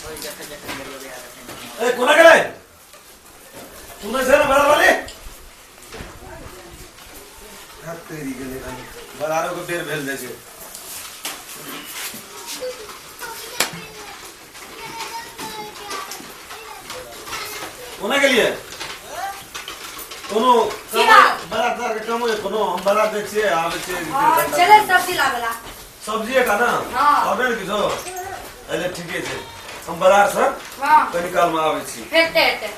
ए कोना गेलै सुनै छै ने बड़ा वाली तेरी गेलै कनी बरारो के बेर भेल जाइ छै कोना गेलियै कोनो की बात? बरात के काम होय कोनो हम बरात जाइ छियै आबै छियै हँ, चलै सब्जी लाबेला सब्जी का ना हाँ। और नहि किछो अरे ठीके छै हम बाजार से हाँ कनी काल में आबै छी हेतै हेतै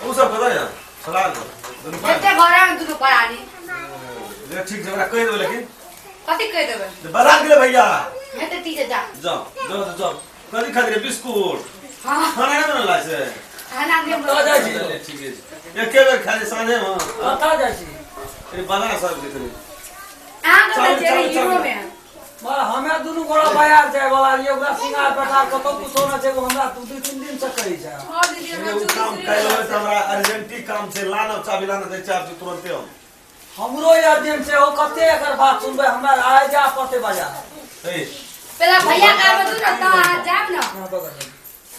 ओ सब कतऽ यऽ सलाह दो दुनू पाइ हेतै घरे में दुनू प्राणी ले ठीक छै ओकरा कहि देबै लेकिन कथी कहि देबै जे बाजार गेलै भैया हेतै ठीक छै जा जाओ जाओ तो जाओ कथी खातिर बिस्कुट हाँ खाना नहि बनल छै खाना नहि कतऽ जाइ छी चलिए ठीके छै एके बेर खाइ छै साँझेमे कतऽ जाइ छी कनी बाजार सब छै कनी अहाँ कतऽ चलू, छियै चलू, हीरो चलू। में बा हमे दुनू गोरा बाजार जाय वाला रहियै ओकरा सिंगार पटार कतौ कुछो न छै ओ हमरा दू दू तीन दिन से कहै छै हाँ दीदी हमरा ओ चूड़ी काम चूड़ी कैल लेना तऽ हमरा अर्जेंटी काम छै लाना चाबी लाना दै छै आब तुरंते हम हमरो अर्जेंट छै ओ कते एकर बात सुनबै हमरा आइ जा पड़तै बाजार ए पहला भैया के आबे दू ना तऽ अहाँ जायब ना यहाँ बगल मे।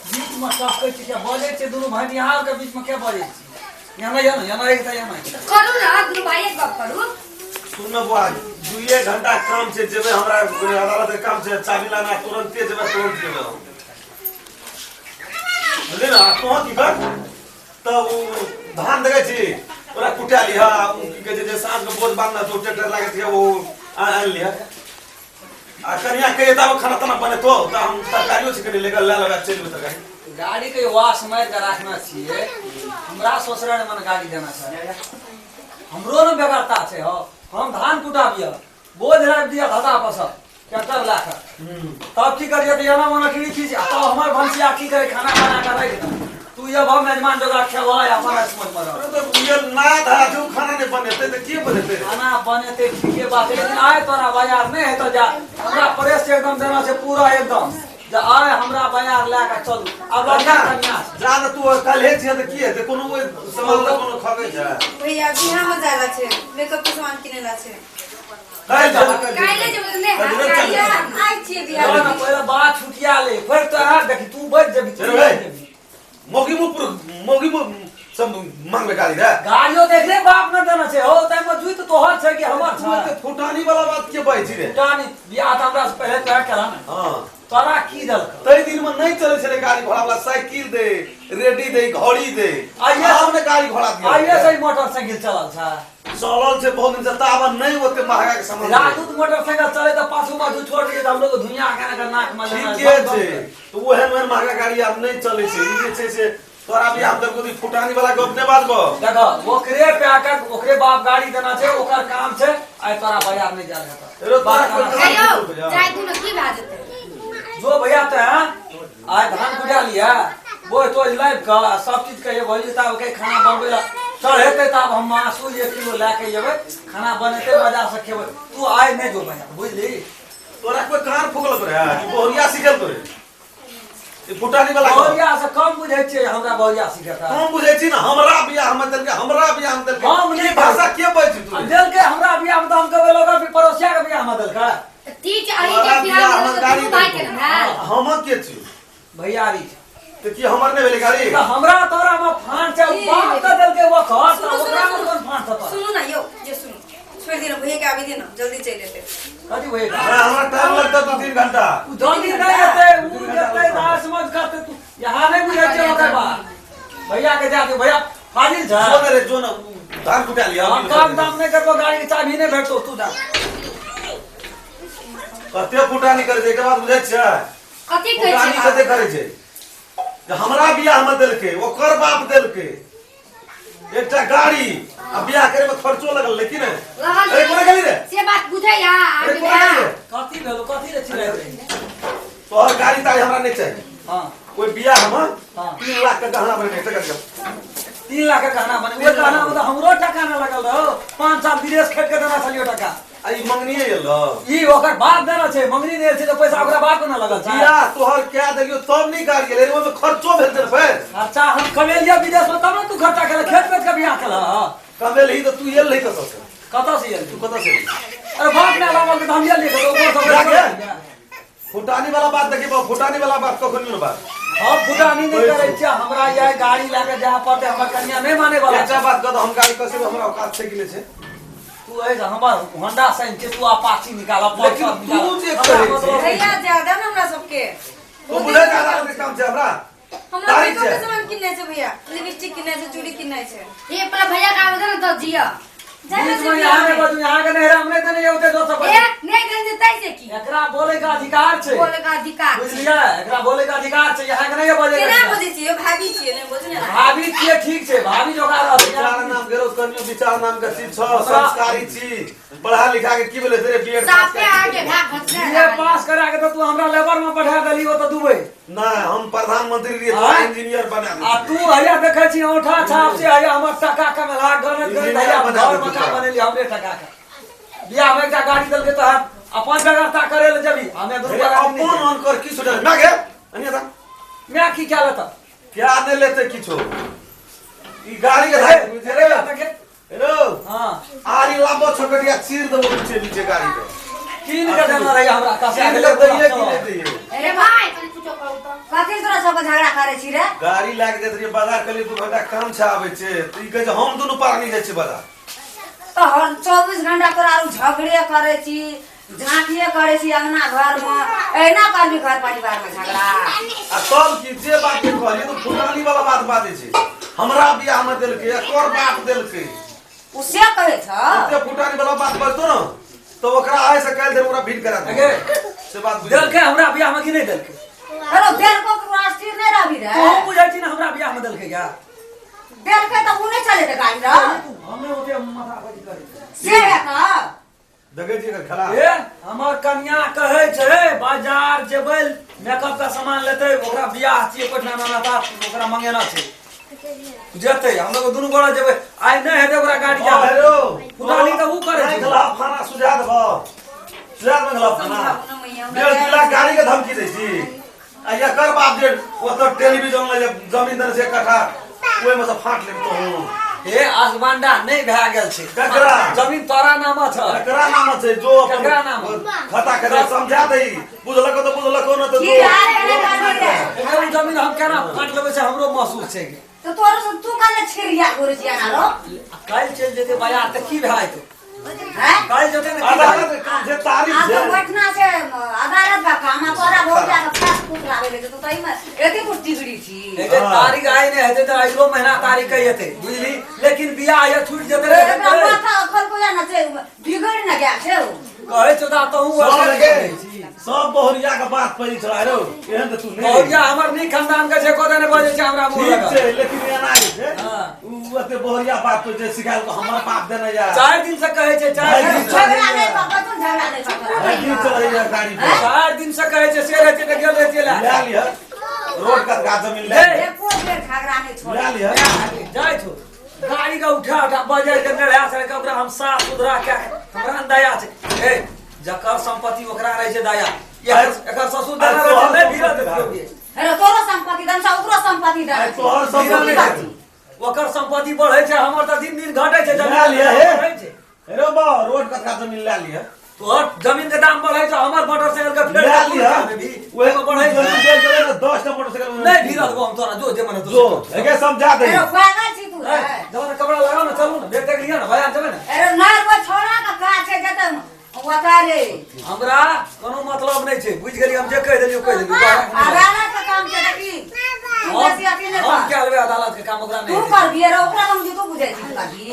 बीच मे टपकै छी क्या बजै छै दुनू भाई यहाँ के बीच मे क्या बजै छी यहाँ यहाँ यहाँ एक यहाँ करू ना दुनू भाई एक गप करू सुन न बुआ दुइए घंटा काम छै जेबै हमरा अदालत के काम छै चाबी लाना तुरंते जेबै तुरंत जेबै हम बुझली ना तोहँ की कर तऽ ओ धान देखै छी ओकरा कुटा लिह ओ की कहै छै जे साँझके बोझ बान्हना छै ओ ट्रैक्टर लागै छै ओ आनि लिह आ कनिया कहिए तब खाना ताना बनेतो तऽ हम तरकारियो छै कनि लेकर लए लेबै चलि जेबै तरकारी गाड़ी के वाश मारि के राखना छियै हमरा ससुराल में गाड़ी देना छै हमरो ने बेगरता छै हो हम धान कुटाबिय बोझ राखि दिअ धधा पर सब ट्रैक्टर लए कऽ तब की करिए तऽ एना ओना कीड़ी खींच तब हमर भनसिया की करे खाना बना कऽ राखि दे तू ये भाव मेजमान जोगा खेबह अपन स्मोच में रह अरे तऽ उहे ना धरा छै ओ खाना नहि बनेतै तऽ के बनेतै खाना बनेतै ठीके बात छै लेकिन आइ तोरा बाजार नहि हेतौ जा हमरा प्रेस एकदम देना छै पूरा एकदम जे आइ हमरा बाजार लए कऽ चलू आब लड़का कन्या छै। जा तऽ तू काल्हे छियै तऽ की हेतै कोनो ओहि सामान लए कोनो खगै छै भैया बिहार में जाला छै मेकअप के सामान किने ला छै काल्हि जेबै काल्हि जेबै तऽ नहि काल्हि हैत, चलबै। काल्हि आइ छियै बिहार ना, ना, पहिले बात छुटिया ले फेर तो आर देखी तू बच जेबी तू चल भाई। बच जेबी। मौगी मुँह पुर मौगी मुँह सब मांगबे गाड़ी रे गाड़ियो देख ले बाप न देना छै हो ताहि में जुइत तोहर छै कि हमर तू छै एते फुटानी वाला बात के बाजै छी रे जानी बियाह तऽ हमरा से पहिले तोरा केला ने हाँ तोरा की देलक तै दिन में नहीं चले छले गाड़ी घोड़ा वाला साइकिल दे रेडी दे घड़ी दे आइए आब ने गाड़ी घोड़ा दिया आइए से मोटरसाइकिल चलल छै चलल छै बहुत दिन से ताबा नहीं ओते महंगा के सामान दे। राजदूत मोटरसाइकिल चले तऽ पाछू पाछू छोड़ दिए तऽ हम लोग धुइयां के ना नाक में लेना ठीके छै तऽ ओहन ओहन महंगा गाड़ी आब नहीं चले छै ई जे छै से तोरा भी आब देखो फुटानी वाला गप नहीं बाजबो देखो ओकरे पे के ओकरे बाप गाड़ी देना छै ओकर काम छै आइ तोरा बाजार नहीं जाए हेतौ रे तोरा कोई काम कहियो जाय दू ना की भए जेतै जो भैया ते हैं आइ धान कुटा लिया बोझ तोझ लाबि कऽ आ सब चीज कहियो भौजी तब के खाना बनबै लए चढ़ेतै तब हम मासु एक किलो लए के जेबै खाना बनेतै मजा से खेबै तू आइ नहि जो भैया बुझली तोरा कोई कान फुकल तोरे कि बहुरिया सिखल तोरे ई फुटानी वाला गप। बहुरिया से कम बुझै छियै हमरा बहुरिया सिखेता हम बुझै छी ने हमरा बियाह हम देलकै हमरा बियाह हम देलकै हम नहि ई भाषा के बाजै छी तू देलकै हमरा बियाह मे तऽ हम कहबै लोग भी पड़ोसिया के बियाह मे देलकै तीज अही तोरा के बियाह बियाह हमर में गाड़ी दुनू भाई के ने भेल हम के छी भैयारी छै तऽ की हमर नहि भेलै गाड़ी तऽ हमरा तोरा मे फान छै की? बाप तऽ देलकै वो घर सुनू, तऽ सुनू, ओकरा मे सुनू। कोन फान छै तोरा सुनू ना यौ जे सुनू छोड़ि दियौ भैया के आबि दियौ ना जल्दी चलि एतै कथी भैया हमरा हमरा टाइम लगतै 2-3 घंटा उ जल्दी नहि एतै उ जेतै ना समझ करतै तू यहाँ नहि बुझै छै ओकर बात भैया के जा दे भैया फाजिल छै जो ने रे जो ने धान कुटा लिया हम काम दाम नहि करबो गाड़ी के चाबी नहि भेटतो तू जा कते फुटानी करै छै एकर बात बुझै छियै कथी कहै फुटानी छै कते करै छै जे हमरा बियाह मे देलकै ओकर बाप देलकै एकटा गाड़ी आ बियाह करे में खर्चो लगल लेकिन रहल अरे कोना गेली रे से बात बुझैया अरे कोना गेली रे कथी भेलो कथी रे चिल्लाइत रही तोहर गाड़ी ताड़ी हमरा नहीं चाहिए हाँ कोई बियाह में हाँ। 3 लाख के गहना बने टका दियो 3 लाख के गहना बने ओहि गहना में तऽ हमरो टका ना लगल रहो 5 साल विदेश खेत के देना छलियो टका आ ई मंगनी एलो ई ओकर बाप देना छै मंगनी देल छै तऽ पैसा ओकरा बाप के ना लगल छै बियाह तोहर क्या देलियो तब नहीं गाड़ी गेलै ओहिमे खर्चो भेल छै फेर खर्चा हम कमेलियै विदेश में तब ने तू खर्चा केलक खेत बेच के बियाह केलह कमेलही तऽ तू एल रही कतऽ से कतऽ से एल तू कतऽ से एलही? अरे बाप ने लागल तऽ हम एलियै कतऽ ऊपर जा से के? फुटानी वाला बात देखी बाबू फुटानी वाला बात कखन नहि बात हम फुटानी नहि करै छियै, हमरा ये गाड़ी लए के जाय पड़तै, हमर कनिया नहि माने वाला। एकटा बात कह, हम गाड़ी कसै, हमरा औकात छै कि नहि छै? तू ऐ हमर होंडा साइन छै, तू अपाची निकाल, लेकिन तू जे कहै छी भैया ज्यादा ना हमरा सबके। तू बुझै छै अदालत के काम छै हमरा? हमरा तारीख मेकअप के छै। सामान किनने छै भैया, लिपस्टिक किनने छै, चूड़ी किनने छै। हे पहले भैया के आवेदन दऽ दिअ। जाय बीच ना में छै यहाँ बियाह नहि में। बजू, यहाँ के नहिरा हम नहि देने औते दोसर ए नहि देने जेतै से की? एकरा बोले के अधिकार छै। बोले के अधिकार छै। बुझलियै, एकरा बोले के अधिकार छै, यहाँ के नहि बजे। केना बुझै छियै, भाभी छियै ने, बुझू ने। भाभी छियै, ठीक छै, भाभी जोगार रहतै। विचार नाम के रोज कनियो विचार नाम के चीज छ, संस्कारी छी, पढ़ा लिखा के की भेलै तेरे बीएड साफे आगे भाग घसने। बीए पास करा के तऽ तू हमरा लेबर में पठा देली ओतऽ दुबई। ना, हम प्रधानमंत्री रहियै, आँय? तोरा इंजीनियर बना आ देतियै। तू हैया देखै छी औंठा छाप से हैया हमर टका कमेला गणित गणित इंजीनियर हैया बना घर देतै मकान तोरा। बनेली हमरे टका के। बियाह में एकटा गाड़ी देलकै तऽ अपन बेगरता करे ले जेबी, हमे दुनू अरे गाड़ी नहि अपन ऑन कर की सोचल ना गे अनिया ता माय की क्या लेता? क्या नहीं लेते किछो, ई गाड़ी के धार बुझे रे। हेलो। हाँ। आरी लांबो छोकरिया चीर देबो पीछे पीछे गाड़ी के। कीन के देना रही हमरा कसे। चीर के दैये कि नहीं दैये? अरे भाई कनी कुछो कहू तऽ। कथी तोरा सबके झगड़ा करै छी रे? गाड़ी लाग जाइत रहियै बाजार, कहलियै 2 घंटा काम छै, आबै छै, तऽ ई कहै छै हम दुनू प्राणी जाइ छियै बाजार। तऽ हर 24 घंटा तोरा आरू झगड़े करै छी, झाँकिए करै छी अंगना घरमे, एना करबी घर परिवारमे झगड़ा? आ तब की जे बात के कहलियै तऽ फुटानी वाला बात बाजै छै, हमरा बियाह मे देलकै, एकर बाप देलकै। ओ से कहै छ? ओते फुटानी वाला बात बजतो ने तऽ ओकरा आइ से काल्हि धरि ओकरा भीड़ करा देबै। अगे। से बात बुझि। देलकै हमरा बियाह में कि नहि देलकै? अरे देलको कि तोरा स्थिर नहि रहबी रे? तोहूँ बुझै छी ने हमरा बियाह में देलकै क्या? देलकै तऽ ओ नहि चलेतै गाड़ी रे? हमे ओते माथा बजी करै छी। से है तऽ देखै छियै एकर खेला। ए हमर कन्या कहै छै बाजार जेबै, मेकअप के सामान लेतै, ओकरा बियाह छियै पटना में, हमरा बाप ओकरा मंगेना छै, जेतै, हम लोग दुनू गोरा जेबै, आइ नहि हेतै ओकरा गाड़ी ओ जा। हेलो। फुटानी तऽ ऊ करै छै। खिलाफ खाना सुझा देबो, सुझा देबो खिलाफ खाना। समझाबू ने मैया। 1.5 लाख गाड़ी के धमकी दै छी आ एकर बाप जे ओतऽ टेलीविजन लए जे जमीन देने छै एक कट्ठा, ओहिमे से फाँट लेब तोहूँ। हे आसबांडा नहि भए गेल छै। ककरा? जमीन तोरा नाम छ। ककरा नाम छै? जो अपन ककरा नाम? खाता के समझा दे, बुझलको तऽ बुझलको न तऽ की जो। रे रे गाड़ी रे? एकर उ जमीन हम केना फाँट लेबै से हमरो महसूस छै। तऽ तोरो से तू काले छिरिया घुरै छी आरो? काल्हि चलि जेतै बाजार तऽ की भए जेतै? हैं? काल्हि जेतै ने की भए अदालत के काम छै, तारीख आ छै। तऽ बैठना छै अदालत का काम, आ तोरा बहुत जाके फास्ट फूड लाबै ले तऽ एहिमे एते कुछ टिगड़ी छी। जेतै? तारीख आइ नहि हेतै तऽ अगिलो महीना तारीख कहि हेतै, बुझली, लेकिन बियाह ये छूटि जेतै रे। एकरा माथा अखल कोया न छै, बिगड़ न गेल छै उ। कहै छौ तऽ तहूँ सब वैसे के करै छी। सब बहुरिया के बात पड़ी छौ रो, एहन तऽ तू नहि। बहुरिया हमर नीक खानदान के छै, कोदे नहि बजै छै हमरा मुँह ठीक लगा। छै, लेकिन एना जे छै हाँ। उ ओते बहुरिया बात पर जे सिखायल को हमर बाप देने या। 4 दिन से कहै छै, 4 दिन से। झगड़ा नहि पकड़, झगड़ा नहि पकड़। की चलैया गाड़ी पर? 4 दिन से कहै छै, से रहै छै तऽ गेल रहै छै लए। लए लिह रोड का गाछ जमीन लए लिह। एको बेर झगड़ा नहि छोड़े। लए लिह। जाइ छौ गाड़ी के उठा उठा बजै के नढ़ा सड़क, ओकरा हम साफ सुथरा कए के हमरा ने दया छै। ए जकर संपत्ति ओकरा रहै छै दया, एकर एकर ससुर देने रहै छै, नहि भीड़ल देतियौ गे। अरे तोरो संपत्ति दन सा, ओकरो संपत्ति दन। आइ तोहर भीड़ल नहि संपत्ति देतियौ। ओकर संपत्ति बढ़ै छै, हमर तऽ दिन दिन घटै छै, जमीन लए लिह हे। बढ़ै छै। हेरो बा रोड का जमीन लए लिह। तोहर जमीन के दाम बढ़ै छै, हमर मोटरसाइकिल के फेर लए लिह। ओहे बढ़ै छै। जमीन बेच देबै ने 10 टा मोटरसाइकिल। नहि भीड़ल देबो हम तोरा, जो जे मन जो एके समझा दे। अरे पागल छी तू रे? जब ने कपड़ा लगाओ ने, चलू ने, बैग तैग लिअ ने, बाजार जेबै ने। अरे नार वो छोड़ा के काज छै जतऽ ओता रे। हमरा कोनो मतलब नहि छै, बुझि गेलियै, हम जे कहि देलियै कहि देलियै। अदालत के काम छै देखी, तू बेसी अथी नहि हम कर। क्या लेबै अदालत के काम, ओकरा तू नहि। करबी रे, ओकरा हम जे तू बुझै छी करबी।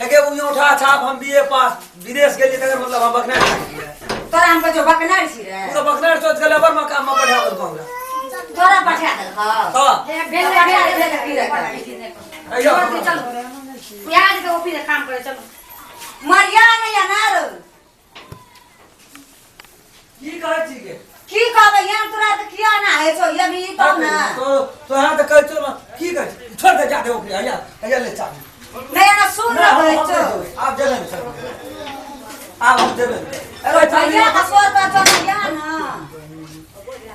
हेगे उ उठा छाप, हम बीए पास विदेश गेलियै, तकर मतलब हम बकनार छियै? तोरा हम कहै बकनार छी रे? तू तऽ बकनार सोच के लेबर में काम में पठा देलकौ हमरा। तोरा पठा देलकौ? तऽ हे भेल पठा भेल देलकै की रे? अइयो। चलो प्याज के ऑफिस काम करे चलो। मरिया नहि अनार। की कहै छी के? की कहबै यार, तोरा तऽ किया ना होइ छौ ये भी तब ने। तो तोरा तऽ कहै छौ ने, की कहै छी, छोड़ दे, जा दे ओकरे, हैया हैया ले चाबी। नहि एना सुन नहि, ने हम कहै हम छौ। नहि जेबै, आब जेबै ने चल, आब हम जेबै ने। अरे भैया का स्वर पर चल या ना।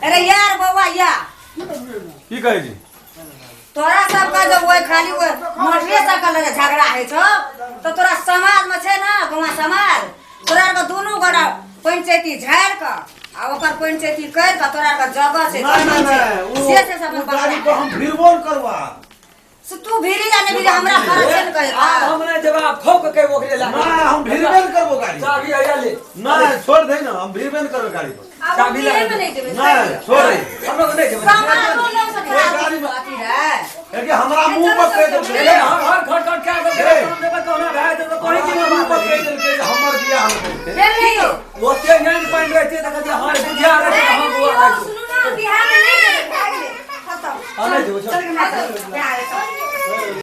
अरे यार बौआ या। की कहै छी? तोरा सबके जब ओहि खाली ओहि मोटरे सबके लगे झगड़ा होइ छौ तऽ तोरा समाजमे छै ने, गाँव समाज तोरा आरके दुनू गोटा पंचायती झाड़ि कऽ आ ओकर पंचायती करि कऽ तोरा आरके जगह छै नहीं जमीन नहीं छै नहीं से से सब वो अपन गाड़ी बकरा पर हम भिड़बो न करवा से तू भिड़ी जा नहीं भिड़ी हमरा फरक छै ने कहि आब हम नहि जेबै आब ठोक के ओकरे ला नहीं हम भिड़बे न करबो गाड़ी चाबी आया ले नहीं छोड़ दे ना हम भिड़बे न करबो गाड़ी पर आब चाबी हम लगा बिहे दे। में नहीं जेबै नहीं छोड़ दे हम लोग नहीं जेबै सामान लोग से ए, गाड़ी में- अथी रे लेकिन हमरा मुंह पर कह देलकै ए हर हर खट खट क्या कर ए। हम देबै कहुना भए जेतै तोही हमरा जीवन मुंह पर कह देलकै जे हमर बियाह हम करतै। भेल नहीं हो ओते ज्ञान पानि रहते तऽ कहतियै हँ बुझिया रहते तऽ हँ बौआ सुनू ना बिहार में नहीं जेबै भए गेलै खत्म हँ नहि जेबै चल के माय चल।